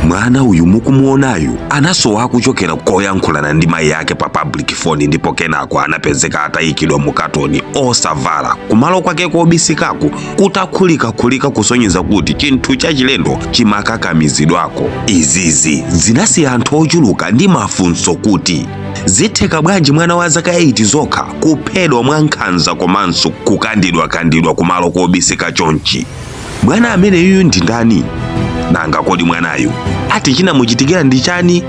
Mwana uyu mukumuonayu anasowa akuchokera koyankhulana ndi mayi ake pa public phone, ndipo kenako anapezeka atayikidwa mu katoni osavala kumalo kwake kobisikaku kutakhulikakhulika, kusonyeza kuti chinthu chachilendo chimakakamizidwako. Izizi zinasiya anthu ochuluka ndi mafunso kuti zitheka bwanji mwana wa zaka 8 zokha kuphedwa mwa nkhanza komanso kukandidwakandidwa kumalo kobisika chonchi? Mwana ameneyuyu ndi ndani? Nanga kodi mwanayu ati chinamuchitikira ndi chani?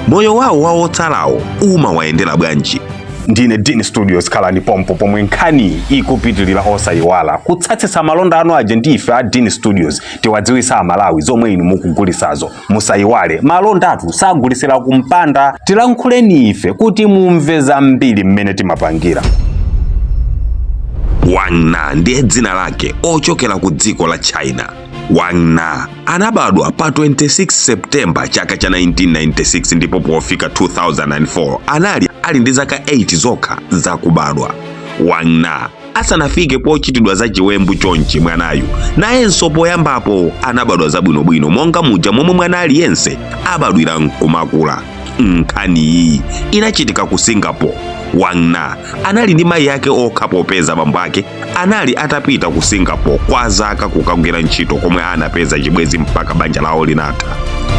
Moyo wawo wa otsalawo umawayendera bwanji? Ndine Dean Studios, khalani pompo pomwe nkhani ikupitilira. Osayiwala kutsatsitsa malonda anu aja ndi ife a Dean Studios, tiwadziwisa Amalawi zomwe inu mukugulisazo. Musayiwale, malondatu sagulisira kumpanda. Tilankhuleni ife kuti mumve zambiri mmene timapangira. Wang Na ndiye dzina lake, ochokera ku dziko la China. Wang Na anabadwa pa 26 September chaka cha 1996, ndipo pofika 2004 anali ali ndi zaka 8 zokha zakubadwa. Wang Na asanafike pochitidwa za chiwembu chonchi, mwanayu nayenso poyambapo anabadwa zabwinobwino monga muja momwe mwana aliyense abadwira nkumakula. Nkhani iyi inachitika ku Singapore. Wang Na anali ndi mayi ake okha popeza bambo ake anali atapita ku Singapore kwa zaka kukagwira ntchito komwe anapeza chibwenzi mpaka banja lawo linatha.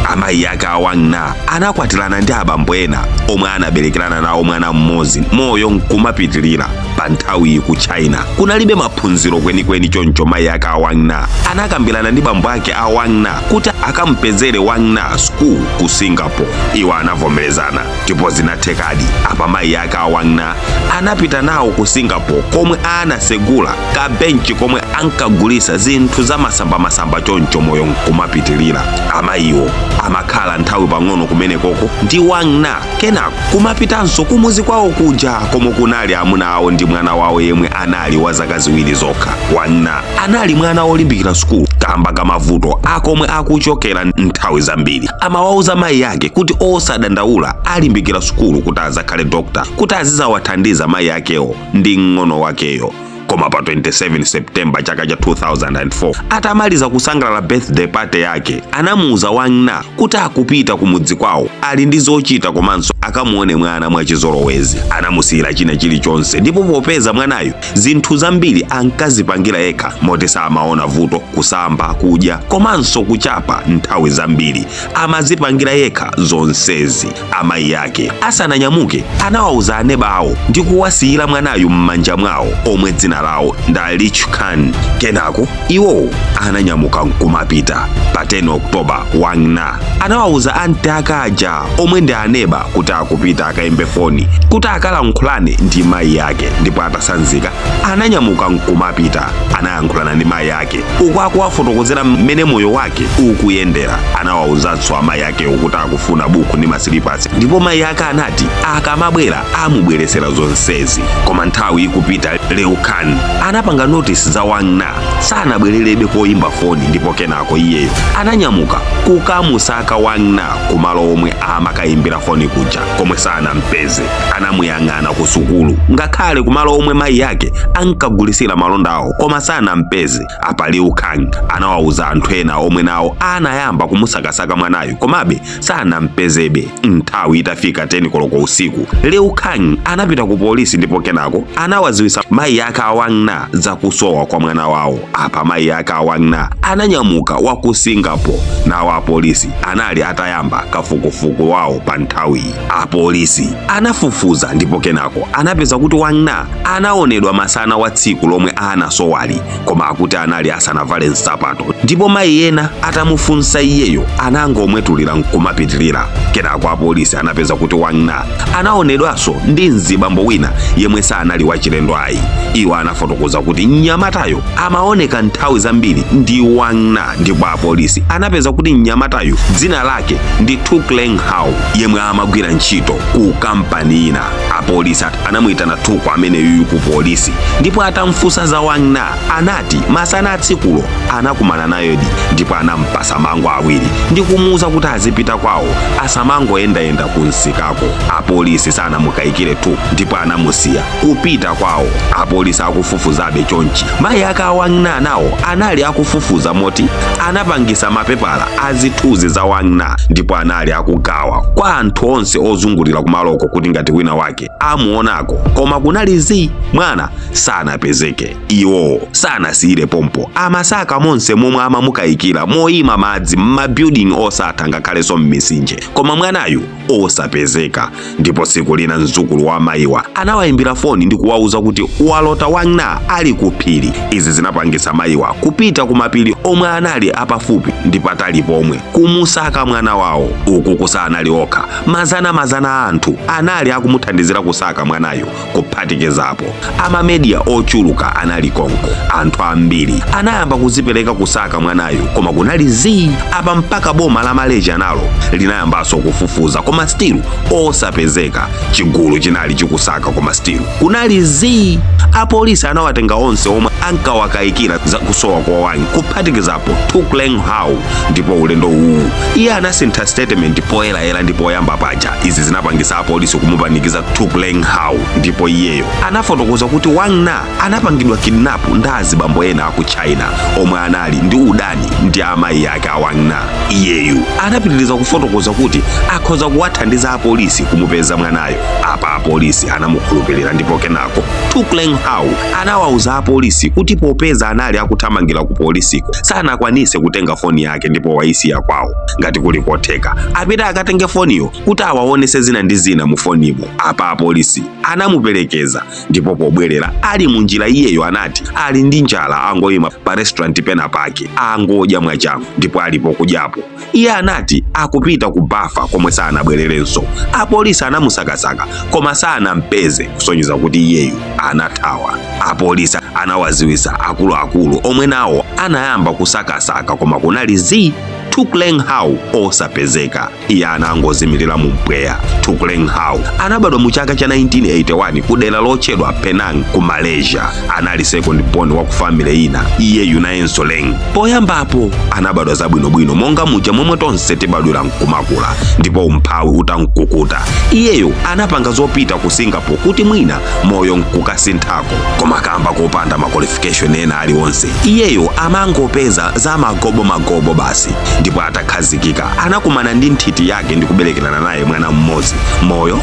Amayi ake a Wang Na anakwatirana ndi abambo ena omwe anaberekerana nawo mwana mmodzi, moyo nkumapitirira. Pa nthawiyi ku China kunalibe maphunziro kwenikweni, choncho mayi ake a Wang Na anakambirana ndi bambo ake a Wang Na kuti akampezere Wang Na school ku Singapore. Iwo anavomerezana ndipo zinathekadi. Apa mayi ake a Wang Na anapita nawo ku Singapore komwe anasegula kabenchi komwe ankagulisa zinthu za masambamasamba, choncho moyo nkumapitirira. Amayiwo amakhala nthawi pang'ono kumenekoko ndi Wang Na, kenako kumapitanso kumuzi kwawo kuja komwe kunali amuna awo ndi mwana wawo yemwe anali wa zaka 2 zokha. Wang Na anali mwana wolimbikira sukulu. Kamba kamavuto akomwe akuchokera, nthawi zambiri amawauza mayi ake kuti osadandaula, alimbikira sukulu kuti azakhale doctor kuti azizawathandiza mayi akewo ndi mng'ono wakeyo. Koma pa 27 September chaka cha 2004, atamaliza kusangalala birthday party yake, anamuuza Wang Na kuti akupita kumudzi kwawo, ali ndi zochita komanso akamuone mwana mwachizolowezi. Anamusiyira china chilichonse, ndipo popeza mwanayo zinthu zambiri ankazipangira yekha moti samaona vuto, kusamba, kudya komanso kuchapa, nthawi zambiri amazipangira yekha zonsezi. Amayi ake asananyamuke anawauza aneba awo ndi kuwasiyira mwanayu m'manja mwawo, omwe dzina lawo nda Lich Khan. Kenako iwowo ananyamuka nkumapita. Pa 10 October, Wang Na anawauza anti ake aja omwe ndi aneba kuti akupita akayimbe foni kuti akalankhulane ndi mayi ake, ndipo atasanzika ananyamuka nkumapita. Anayankhulana ndi mayi ake uku akuwafotokozera mmene moyo wake ukuyendera. Anawawuzanso amayi akewo kuti akufuna buku ndi masilipasi, ndipo mayi ake anati akamabwera amubweresera zonsezi. Koma nthawi ikupita, Liu Khan anapanga notice za Wang Na sanabwererebe koyimba foni, ndipo kenako iyeyo ananyamuka kukamusaka Wang Na kumalo omwe amakayimbira foni kuja komwe sanampeze. Anamuyang'ana ku sukulu, ngakhale kumalo omwe mayi ake ankagulisira malonda awo, koma sanampeze. Apa Liu Kang anawawuza anthu ena omwe nawo anayamba kumusakasaka mwanayu, komabe sanampezebe. Nthawi itafika 10 koloko usiku, Liu Kang anapita ku polisi ndipo kenako anawaziwisa mayi ake a Wang Na zakusowa kwa mwana wawo. Apa mayi ake a Wang Na ananyamuka wa ku Singapore. Nawo apolisi anali atayamba kafukufuku wawo pa nthawiyi. Apolisi anafufuza ndipo kenako anapeza kuti Wang Na anaonedwa masana wa tsiku lomwe anasowali, koma akuti anali asanavale nsapato, ndipo mayi ena atamufunsa iyeyo anangomwetulira nkumapitirira. Kenako apolisi anapeza kuti Wang Na anaonedwanso ndi mzibambo wina yemwe sanali wachilendo ayi. Iwo anafotokoza kuti mnyamatayo amaoneka nthawi zambiri ndi Wang Na, ndipo apolisi anapeza kuti mnyamatayo dzina lake ndi Tuk Leng Hao, yemwe amagwira ntchito ku kampani ina. Apa Apolisi anamuyitana Tuku ameneyuyu ku polisi, ndipo atamfunsa za Wang Na anati masana atsikulo anakumana nayedi ndipo anampasa mango awiri ndi kumuwuza kuti azipita kwawo, asamangoyendayenda ku msikako. Apolisi sanamukayikire Tuku ndipo anamusiya kupita kwawo. Apolisi akufufuzabe chonchi, mayi ake a Wang Na nawo anali akufufuza, moti anapangisa mapepala azithunzi za Wang Na ndipo anali akugawa kwa anthu onse ozungulira kumaloko kuti ngati wina wake amuonako, koma kunali zii, mwana sanapezeke. Iwo sanasiyire pompo, amasaka monse momwe amamukayikira, moyima madzi, m'mabuilding osatha, ngakhalenso m'misinje, koma mwanayu osapezeka. Ndipo tsiku lina mzukulu wa mayiwa anawayimbira foni ndi kuwauza kuti walota Wang Na ali ku phiri. Izi zinapangisa mayiwa kupita ku mapiri omwe anali apafupi ndi patali pomwe kumusaka mwana wawo. Uku kusanali okha, mazana mazana a anthu anali akumuthandizira kusaka mwanayo, kuphatikizapo amamedia ochuluka anali konko. Anthu ambiri anayamba kuzipereka kusaka mwanayo, koma kunali zii. Apa mpaka boma la Malaysia nalo linayambanso kufufuza, koma still osapezeka. Chigulu chinali chikusaka, koma still kunali zii. Apolisi anawatenga onse omwe ankawakayikira za kusowa kwa Wang, kuphatikizapo Tuk Leng Hao, ndipo ulendo uwu iye anasintha statement poyerayera ndi poyamba paja. Izi zinapangisa apolisi kumupanikiza Tuk Leng Hao, ndipo iyeyo anafotokoza kuti Wang Na anapangidwa kidnap ndi azibambo ena aku China omwe anali ndi udani ndi amayi ake a Wang Na. Iyeyu anapitiriza kufotokoza kuti akhoza kuwathandiza apolisi kumupeza mwanayo. Apa apolisi anamukhulupirira, ndipo kenako Tuk Leng Hao anawauza apolisi kuti popeza anali akuthamangira ku polisiko sanakwanise kutenga foni yake ndipo waisiya kwawo, ngati kuli kotheka apite akatenge foniyo kuti awaonese zina ndi zina mu fonimo. Apa apolisi anamuperekeza, ndipo pobwerera ali munjira iyeyo anati ali ndi njala, angoyima pa restaurant pena pake angodya mwachangu. Ndipo alipo kudyapo iye anati akupita ku bafa, komwe sanabwererenso. Apolisi anamusakasaka koma sanampeze, kusonyeza kuti iyeyu anathawa. Apolisi anawaziwisa akuluakulu omwe nawo anayamba kusakasaka, koma kunali zii, Tuk Leng Hao osapezeka. Iye anangozimirira mu mpweya. Tuk Leng Hao anabadwa mu chaka cha 1981 ku dera lotchedwa Penang ku Malaysia. Anali second born wa ku family ina. Iyeyu nayenso Leng poyambapo anabadwa zabwinobwino monga muja momwe tonse tibadwira nkumakula, ndipo umphawi utamkukuta iyeyo anapanga zopita ku Singapore kuti mwina moyo nkukasinthako. Koma kamba kopanda ma qualification ena aliwonse, iyeyo amangopeza za magobo basi. Ndipo atakhazikika anakumana ndi nthiti yake ndi kuberekerana naye mwana mmodzi, moyo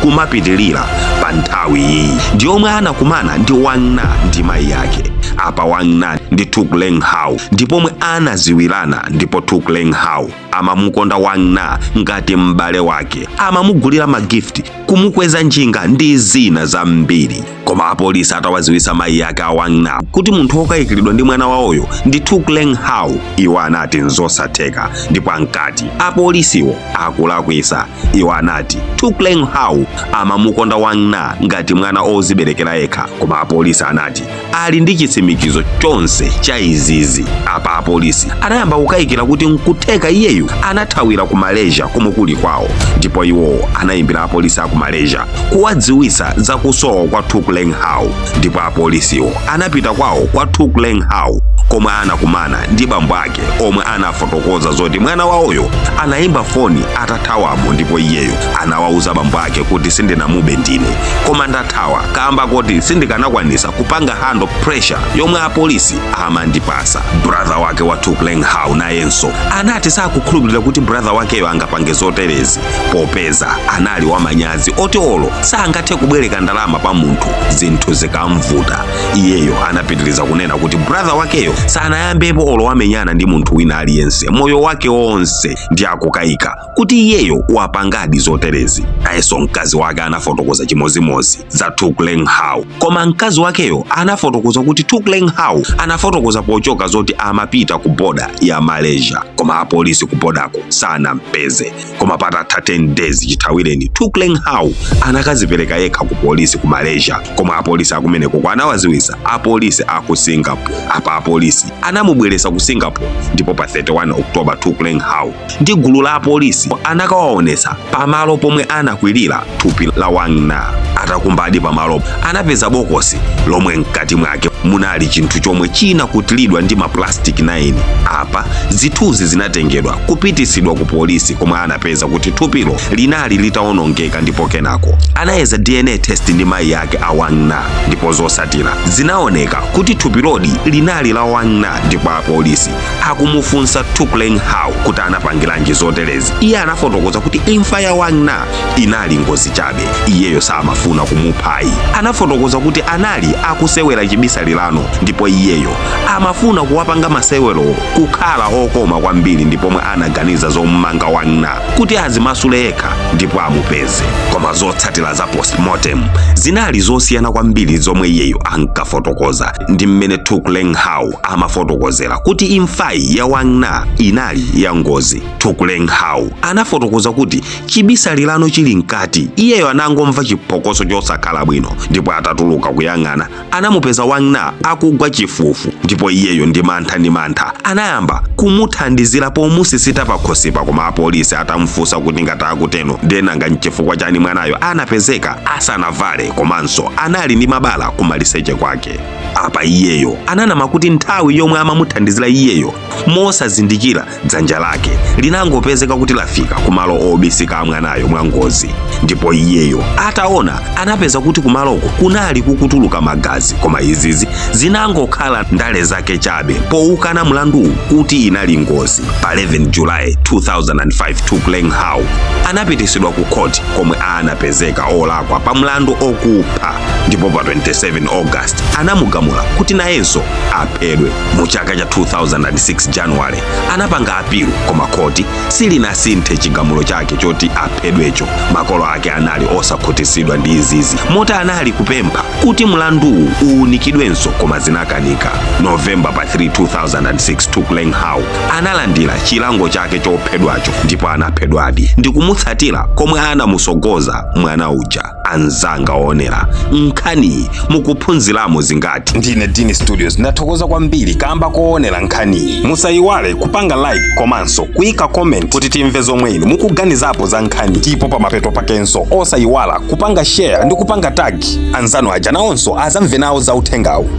nkumapitilira. Pa nthawi iyi ndi omwe anakumana ndi Wang Na ndi mayi yake. Apa Wang Na ndi Tuk Leng Hao ndipomwe anaziwirana, ndipo Tuk Leng Hao amamukonda Wang Na ngati m'bale wake, amamugulira magift, kumukweza njinga ndi zina zambiri. Koma apolisi atawaziwisa mayi ake a Wang Na kuti munthu wokayikiridwa ndi mwana wawoyo ndi Tuk Leng Hao, iwo anati nzosatheka, ndipo ankati apolisiwo akulakwisa. Iwo anati Tuk Leng Hao amamukonda Wang Na ngati mwana oziberekera yekha, koma apolisi anati ali ndi chitsimikizo chonse cha izizi. Apa apolisi anayamba kukayikira kuti nkutheka iyeyu anathawira ku Malaysia komwe kuli kwawo, ndipo iwowo anayimbira apolisi aku Malaysia kuwadziwisa za kusowa kwa Tuk Leng Hao. Ndipo apolisiwo anapita kwawo kwa Tuk Leng Hao komwe anakumana ndi bambo ake omwe anafotokoza zoti mwana wawoyo anayimba foni atathawamo, ndipo iyeyo anawauza bambo ake kuti sindinamube ndine, koma ndathawa kamba kuti sindikanakwanisa kupanga handle pressure yomwe apolisi amandipasa. Brother wake wa Tuk Leng Hao nayenso anati sakukhulupirira kuti brother wakeyo angapange zoterezi, popeza anali wamanyazi oti olo sangathe kubwereka ndalama pa munthu zinthu zikamvuta. Iyeyo anapitiriza kunena kuti brother wakeyo sanayambepo olo wamenyana ndi munthu wina aliyense moyo wake wonse, ndi akukayika kuti iyeyo wapangadi zoterezi. Nayenso mkazi wake anafotokoza chimozimozi za Tuk Leng Hao, koma mkazi wakeyo anafotokoza kuti Tuk Leng Hao anafotokoza pochoka zoti amapita ku boda ya Malaysia, koma koma apolisi ku border ko sanampeze. Koma patatha 10 days chithawireni, Tuk Leng Hao anakazipereka yekha ku polisi ku Malaysia, koma apolisi akumeneko anawaziwisa apolisi aku Singapore. Apa apolisi anamubweresa ku Singapore, ndipo pa 31 October Tuk Leng Hao ndi gulu la apolisi anakawaonesa pamalo pomwe anakwirira thupi la Wang Na. Atakumbadi pamalopo, anapeza bokosi lomwe mkati mwake munali chinthu chomwe chinakutiridwa ndi maplastic 9. Apa zithunzi zinatengedwa kupitisidwa ku polisi, komwe anapeza kuti thupilo linali litawonongeka, ndipo kenako anayeza DNA test ndi mayi ake a Wang Na, ndipo zosatira zinaoneka kuti thupilodi linali la Wang Na. Ndipo apolisi akumufunsa Tuk Leng Hao kuti anapangiranji zoterezi, iye anafotokoza kuti imfa ya Wang Na inali ngozi chabe, iyeyo samafuna kumuphayi. Anafotokoza kuti anali akusewera chibisalirano, ndipo iyeyo amafuna kuwapanga masewerowo kukhala okoma kwambiri, ndipomwe anaganiza zomumanga Wang Na kuti azimasule yekha ndipo amupeze. Koma zotsatira za postmortem zinali zosiyana kwambiri zomwe iyeyo ankafotokoza ndi mmene Tuk Leng Hao amafotokozera kuti imfayi ya Wang Na inali ya ngozi. Tuk Leng Hao anafotokoza kuti chibisalirano chili mkati, iyeyo anangomva chiphokoso chosakhala bwino, ndipo atatuluka kuyang'ana anamupeza Wang Na akugwa chifufu, ndipo iyeyo ndi mantha anayamba kumuthandizira pomusisita pakhosipa. Koma apolisi atamfunsa kuti ngati akuteno, ndenanga nchifukwa chani mwanayo anapezeka asanavale komanso anali ndi mabala kumaliseche kwake, apa iyeyo ananama kuti nthawi yomwe amamuthandizira iyeyo, mosazindikira dzanja lake linangopezeka kuti lafika kumalo obisika amwanayo mwangozi, ndipo iyeyo ataona anapeza kuti kumaloko kunali kukutuluka magazi. Koma izizi zinangokhala ndale zake chabe powukana mlanduwu kuti inali ngozi. Pa 11 Julayi 2005 Tuk Leng Hao anapitisidwa ku khoti komwe anapezeka olakwa pa mlandu okupha, ndipo pa 27 August anamugamula kuti nayenso aphedwe. Mu chaka cha 2006 January anapanga appeal, koma khoti silinasinthe chigamulo chake choti aphedwecho. Makolo ake anali osakhutisidwa ndi izizi, moti anali kupempha kuti mlanduwu uwunikidwenso, koma zinakanika. Novemba pa 3 2006 Tuk Leng Hao analandira chilango chake chophedwacho, ndipo anaphedwadi ndi kumutsatira komwe anamusogoza mwana uja. Anzanga oonera nkhaniyi, mukuphunziramo zingati? Ndine Dini Studios, ndathokoza kwambiri kamba koonera nkhaniyi. Musayiwale kupanga like komanso kuyika comment kuti timve zomwe inu mukuganizapo za nkhani, ndipo pamapeto pakenso osayiwala kupanga share ndi kupanga tag anzanu aja, nawonso azamve nawo za uthengawu.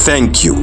Thank you.